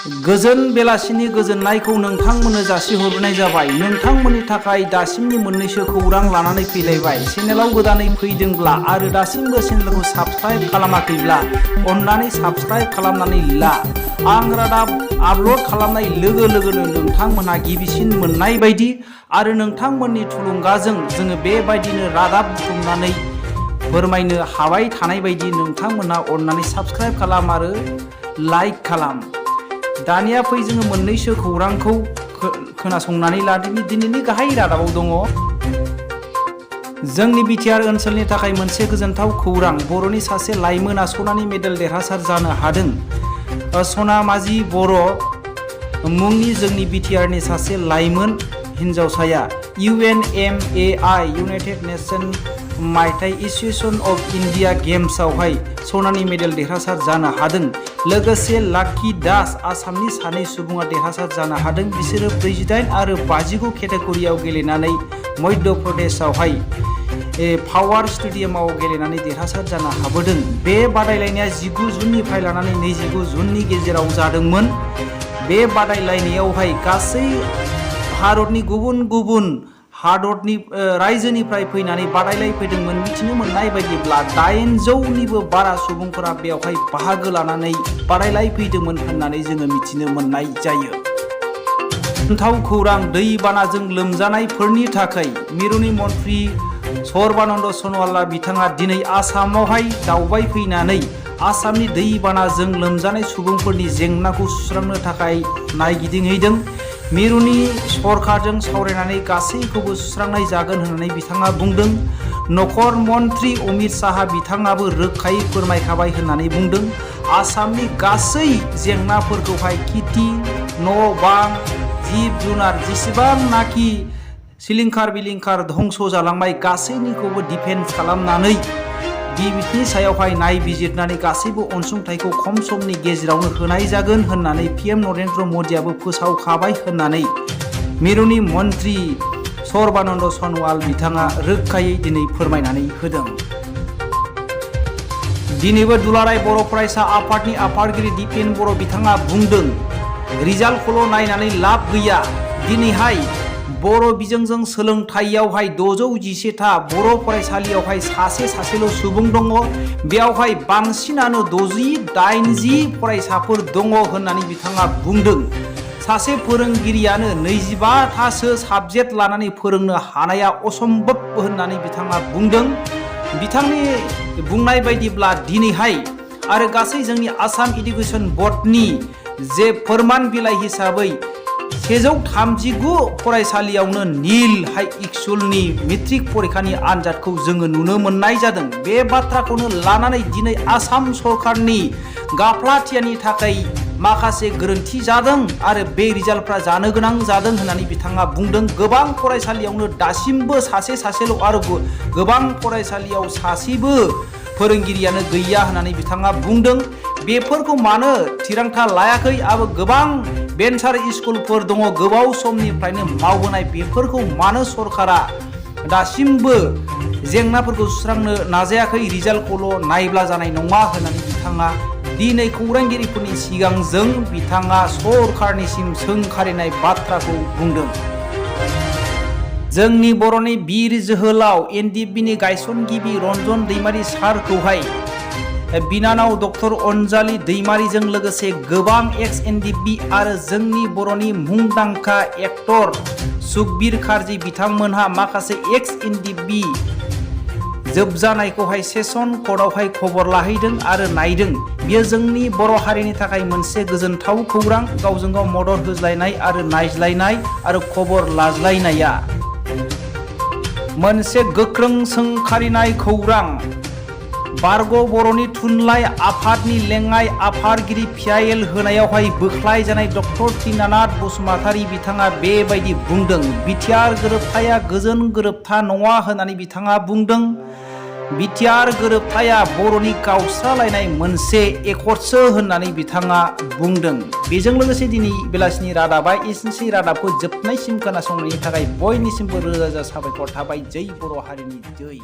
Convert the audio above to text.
गोजोन बेलासिनि गोजोननायखौ नोंथांमोननो जासिहरनाय जाबाय। नोंथांमोननि थाखाय दासिमनि मोननैसो खौरां लानानै फैलायबाय। चेनेलाव गोदानै फैदोंब्ला आरो दासिमबो चेनेलखौ साबस्क्राइब खालामाखैब्ला अन्नानै साबस्क्राइब खालामनानै ला। आं रादाब आपल'ड खालामनाय लोगो लोगोनो नोंथांमोनहा गिबिसिन मोननाय बायदि आरो नोंथांमोननि थुलुंगाजों जोङो बेबायदिनो रादाब बुथुमनानै फोरमायनो हाबाय थानाय बायदि नोंथांमोनहा अन्नानै साबस्क्राइब खालाम आरो लाइक खालाम। दानिया फै जोङो मोननैसो खौरांखौ खोनासंनानै लादिनि। दिनैनि गाहाय रादाबाव दङ जोंनि बिटिआर ओनसोलनि थाखाय मोनसे गोजोनथाव खौरां। बर'नि सासे लाइमोना सनानि मेडेल देरहासार जानो हादों। सनामाजि बर' मुंनि जोंनि बिटिआरनि सासे लाइमोन हिन्जावसाया UNMAI इउनाइटेड नेशन मायथाइ एस'सिएशन अफ इन्डिया गेम्सआवहाय सनानि मेडेल देरहासार जानो हादों। लोगोसे लाकी दास आसामनि सानै सुबुङा देरहासार जानो हादों। बिसोरो 48 आरो 59 केटेगरियाव गेलेनानै मध्य प्रदेशआवहाय पावार स्टेडियामाव गेलेनानै देरहासार जानो हाबोदों। बे बादायलायनाया 19 जुननिफ्राय लानानै 29 जुननि गेजेराव जादोंमोन। बे बादायलायनायावहाय गासै भारतनि गुबुन गुबुन हादरनि रायजोनिफ्राय फैनानै बादायलायफैदोंमोन। मिथिनो मोननाय बायदिब्ला 800निबो बारा सुबुंफोरा बेवहाय बाहागो लानानै बादायलायफैदोंमोन होननानै जोङो मिथिनो मोननाय जायो। गोजोनथाव खौरां दैबानाजों लोमजानायफोरनि थाखाय मिरुनि मन्त्रि सर्बानन्द सनवाला बिथाङा दिनै आसामावहाय दावबायफैनानै आसामनि दैबानाजों लोमजानाय सुबुंफोरनि जेंनाखौ सुस्रांनो थाखाय नायगिदिंहैदों। मिरुनि सरकारजों सावरायनानै गासैखौबो सुस्रांनाय जागोन होननानै बिथाङा बुंदों। नखर मन्त्रि अमित शाहा बिथाङाबो रोखायै फोरमायखाबाय होननानै बुंदों। आसामनि गासै जेंनाफोरखौहाय खेथि, न' बां, जिब जुनार जेसेबांनाखि सिलिंखार बिलिंखार धंस जालांबाय गासैनिखौबो डिफेन्स खालामनानै बिनि सायावहाय नायबिजिरनानै गासैबो अनसुंथाइखौ खम समनि गेजेरावनो होनाय जागोन होननानै PM नरेन्द्र मदियाबो फोसावखाबाय होननानै मिरुनि मन्त्रि सर्बानन्द सनवाल बिथाङा रोखायै दिनै फोरमायनानै होदों। दिनैबो दुलाराय बर' फरायसा आफादनि आफादगिरि दिपेन बर' बिथाङा बुंदों, रिजाल्टखौल' नायनानै लाब गैया। दिनैहाय बर' बिजोंजों सोलोंथाइयावहाय 611था बर' फरायसालियावहाय सासेल' सुबुं दङ। बेयावहाय बांसिनानो 80 फरायसाफोर दङ होननानै बिथाङा बुंदों। सासे फोरोंगिरियानो 25थासो साबजेक्ट लानानै फोरोंनो हानाया असम्भब होननानै बिथाङा बुंदों। बिथांनि बुंनाय बायदिब्ला दिनैहाय आरो गासै जोंनि आसाम इडुकेसन बर्डनि जे फोरमान बिलाइ हिसाबै 139 फरायसालियावनो निल हाइ स्कुलनि मेट्रिक परिखानि आनजादखौ जोङो नुनो मोननाय जादों। बे बाथ्राखौनो लानानै दिनै आसाम सरकारनि गाफ्लाथियानि थाखाय माखासे गोरोन्थि जादों आरो बे रिजाल्टफ्रा जानो गोनां जादों होननानै बिथाङा बुंदों। गोबां फरायसालियावनो दासिमबो सासेल' आरो गोबां फरायसालियाव सासेबो फोरोंगिरियानो गैया होननानै बिथाङा बुंदों। बेफोरखौ मानो थिरांथा लायाखै आरो गोबां भेन्सार स्कुलफोर दङ गोबाव समनिफ्रायनो मावबोनाय, बेफोरखौ मानो सरकारा दासिमबो जेंनाफोरखौ सुस्रांनो नाजायाखै, रिजाल्टखौल' नायब्ला जानाय नङा होननानै बिथाङा दिनै खौरांगिरिफोरनि सिगांजों बिथाङा सरकारनिसिम सोंखारिनाय बाथ्राखौ बुंदों। जोंनि बर'नि बिर जोहोलाव NDBनि गायसनगिरि रनजन दैमारि सारखौहाय बिनानाव डक्टर अनजालि दैमारिजों लोगोसे गोबां ex-NDB आरो जोंनि बर'नि मुंदांखा एक्टर सुखबिर कार्जि बिथांमोनहा माखासे ex-NDB जोबजानायखौहाय सेसन कर्टआवहाय खबर लाहैदों आरो नायदों। बियो जोंनि बर' हारिनि थाखाय मोनसे गोजोनथाव खौरां। गावजों गाव मदद होज्लायनाय आरो नायज्लायनाय आरो खबर लाज्लायनाया मोनसे गोख्रों सोंखारिनाय खौरां। बारग' बर'नि थुनलाइ आफादनि लेङाइ आफादगिरि पिआइएल होनायावहाय बोख्लाय जानाय डक्टर दीनानाथ बसुमतारी बिथाङा बेबायदि बुंदों। बिटिआर गोरोबथाया गोजोन गोरोबथा नङा होननानै बिथाङा बुंदों। बिटिआर गोरोबथाया बर'नि गावस्रालायनाय मोनसे एकर्डसो होननानै बिथाङा बुंदों। बेजों लोगोसे दिनै बेलासिनि रादाबा एसेनोसै। रादाबखौ जोबनायसिम खोनासंनायनि थाखाय बयनिसिमबो रोजा रोजा साबायखर थाबाय। जै बर' हारिनि जै।